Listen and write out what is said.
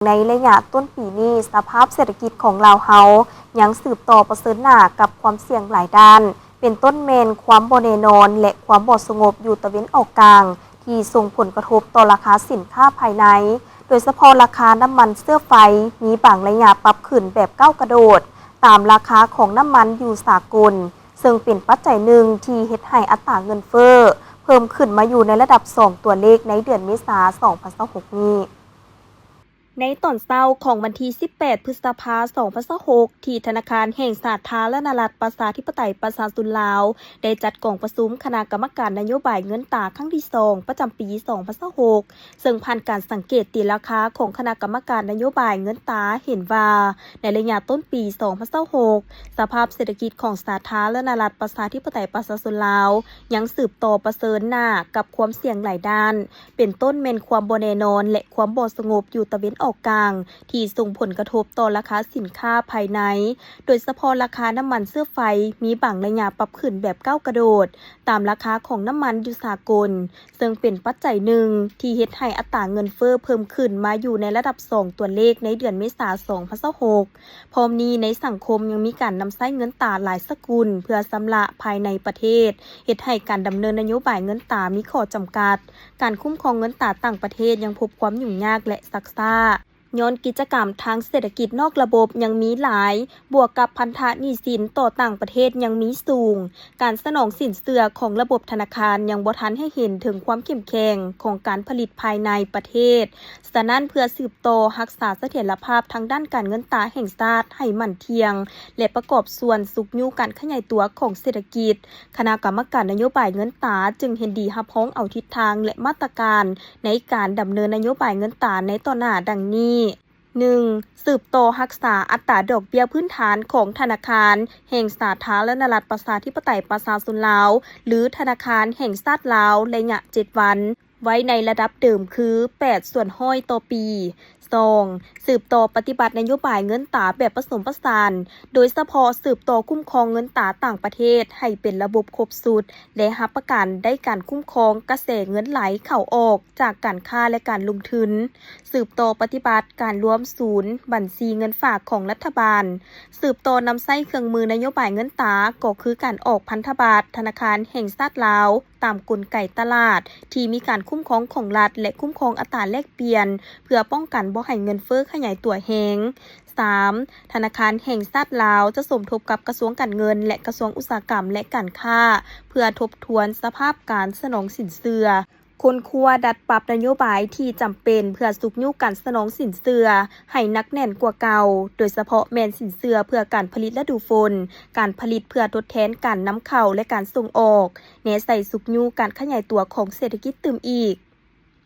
ໃນໄລຍະຕົ້ນປີນີ້, ສະພາບເສດຖະກິດຂອງລາວເຮົາຍັງສືບຕໍ່ປະເຊີນໜ້າກັບຄວາມສ່ຽງຫຼາຍດ້ານ, ເປັນຕົ້ນແມ່ນຄວາມບໍ່ແນ່ນອນ ແລະ ຄວາມບໍ່ສະຫງົບຢູ່ຕາເວັນອອກກາງ ທີ່ສົ່ງຜົນກະທົບຕໍ່ລາຄາສິນຄ້າພາຍໃນ, ໂດຍສະເພາະລາຄານ້ຳມັນເຊື້ອໄຟມີບາງໄລຍະປັບຂຶ້ນແບບກ້າວກະໂດດ, ຕາມລາຄາຂອງນ້ຳມັນຢູ່ສາກົນ, ເຊິ່ງເປັນປັດໄຈໜຶ່ງທີ່ເຮັດໃຫ້ອັດຕາເງິນເຟີ້ເພີ່ມຂຶ້ນມາຢູ່ໃນລະດັບສອງຕົວເລກໃນເດືອນເມສາ ສອງພັນຊາວຫົກນີ້. ໃນຕອນເຊົ້າຂອງວັນທີສິບແປດ ພຶດສະພາ ສອງພັນຊາວຫົກ ທີ່ທະນາຄານແຫ່ງສາທາລະນະລັດ ປະຊາທິປະໄຕ ປະຊາຊົນລາວ ໄດ້ຈັດກອງປະຊຸມຄະນະກຳມະການນະໂຍບາຍເງິນຕາຄັ້ງທີສອງ ປະຈຳປີ ສອງພັນຊາວຫົກ ເຊິ່ງຜ່ານການສັງເກດຕີລາຄາຂອງຄະນະກຳມະການນະໂຍບາຍເງິນຕາເຫັນວ່າ ໃນໄລຍະຕົ້ນປີ ສອງພັນຊາວຫົກ ສະພາບເສດຖະກິດຂອງສາທາລະນະລັດ ປະຊາທິປະໄຕ ປະຊາຊົນລາວ ຍັງສືບຕໍ່ປະເຊີນໜ້າກັບຄວາມສ່ຽງຫຼາຍດ້ານ, ເປັນຕົ້ນແມ່ນຄວາມບໍ່ແນ່ນອນ ແລະ ຄວາມບໍ່ສະຫງົບຢູ່ຕາເວັນອອກກາງ ທີ່ສົ່ງຜົນກະທົບຕໍ່ລາຄາສິນຄ້າພາຍໃນ, ໂດຍສະເພາະລາຄານ້ຳມັນເຊື້ອໄຟມີບາງໄລຍະປັບຂຶ້ນແບບກ້າວກະໂດດ, ຕາມລາຄາຂອງນ້ຳມັນຢູ່ສາກົນ, ເຊິ່ງເປັນປັດໄຈໜຶ່ງທີ່ເຮັດໃຫ້ອັດຕາເງິນເຟີ້ເພີ່ມຂຶ້ນມາຢູ່ໃນລະດັບສອງຕົວເລກໃນເດືອນເມສາ ສອງພັນຊາວຫົກ. ພ້ອມນີ້ໃນສັງຄົມຍັງມີການນຳໃຊ້ເງິນຕາຫຼາຍສະກຸນເພື່ອຊຳລະພາຍໃນປະເທດ, ເຮັດໃຫ້ການດຳເນີນນະໂຍບາຍເງິນຕາມີຂໍ້ຈຳກັດ. ການຄຸ້ມຄອງເງິນຕາຕ່າງປະເທດຍັງພົບຄວາມຫຍຸ້ງຍາກ ແລະ ຊັກຊ້າ. ຍ້ອນກິດຈະກຳທາງເສດຖະກິດນອກລະບົບຍັງມີຫຼາຍ, ບວກກັບພັນທະໜີ້ສິນຕໍ່ຕ່າງປະເທດຍັງມີສູງ, ການສະໜອງສິນເຊື່ອຂອງລະບົບທະນາຄານຍັງບໍ່ທັນໃຫ້ເຫັນເຖິງຄວາມເຂັ້ມແຂງຂອງການຜະລິດພາຍໃນປະເທດ. ສະນັ້ນ, ເພື່ອສືບຕໍ່ຮັກສາສະຖຽນລະພາບທາງດ້ານການເງິນຕາແຫ່ງຊາດໃຫ້ໝັ້ນທ່ຽງ ແລະ ປະກອບສ່ວນຊຸກຍູ້ການຂະຫຍາຍຕົວຂອງເສດຖະກິດ, ຄະນະກຳມະການນະໂຍບາຍເງິນຕາຈຶ່ງເຫັນດີຮັບຮອງເອົາທິດທາງ ແລະ ມາດຕະການໃນການດຳເນີນນະໂຍບາຍເງິນຕາໃນຕໍ່ໜ້າດັ່ງນີ້. ໜຶ່ງ, ສືບຕໍ່ຮັກສາອັດຕາດອກເບ້ຍພື້ນຖານຂອງທະນາຄານແຫ່ງສາທາລະນະລັດ ປະຊາທິປະໄຕ ປະຊາຊົນລາວ ຫຼື ທະນາຄານແຫ່ງຊາດລາວ ໄລຍະເຈັດວັນ ໄວ້ໃນລະດັບເດີມຄື ແປດສ່ວນຮ້ອຍຕໍ່ປີ. ສອງ, ສືບຕໍ່ປະຕິບັດນະໂຍບາຍເງິນຕາແບບປະສົມປະສານ, ໂດຍສະເພາະສືບຕໍ່ຄຸ້ມຄອງເງິນຕາຕ່າງປະເທດໃຫ້ເປັນລະບົບຄົບຊຸດ ແລະ ຮັບປະກັນໄດ້ການຄຸ້ມຄອງກະແສເງິນໄຫຼເຂົ້າອອກຈາກການຄ້າ ແລະ ການລົງທຶນ. ສືບຕໍ່ປະຕິບັດການລວມສູນບັນຊີເງິນຝາກຂອງລັດຖະບານ. ສືບຕໍ່ນຳໃຊ້ເຄື່ອງມືນະໂຍບາຍເງິນຕາ, ກໍຄືການອອກພັນທະບັດທະນາຄານແຫ່ງຊາດລາວ ຕາມກົນໄກຕະຫຼາດທີ່ມີການຄຸ້ມຄອງຂອງລັດ ແລະ ຄຸ້ມຄອງອັດຕາແລກປ່ຽນ ເພື່ອປ້ອງກັນບໍ່ໃຫ້ເງິນເຟີ້ຂະຫຍາຍຕົວແຮງ. ສາມ, ທະນາຄານແຫ່ງຊາດລາວຈະສົມທົບກັບກະຊວງການເງິນ ແລະ ກະຊວງອຸດສາຫະກຳ ແລະ ການຄ້າ ເພື່ອທົບທວນສະພາບການສະໜອງສິນເຊື່ອ, ຄົ້ນຄວ້າດັດປັບນະໂຍບາຍທີ່ຈຳເປັນເພື່ອຊຸກຍູ້ການສະໜອງສິນເຊື່ອໃຫ້ໜັກແໜ້ນກວ່າເກົ່າ, ໂດຍສະເພາະແມ່ນສິນເຊື່ອເພື່ອການຜະລິດລະດູຝົນ, ການຜະລິດເພື່ອທົດແທນການນຳເຂົ້າ ແລະ ການສົ່ງອອກ, ແນໃສ່ຊຸກຍູ້ການຂະຫຍາຍຕົວຂອງເສດຖະກິດຕື່ມອີກ.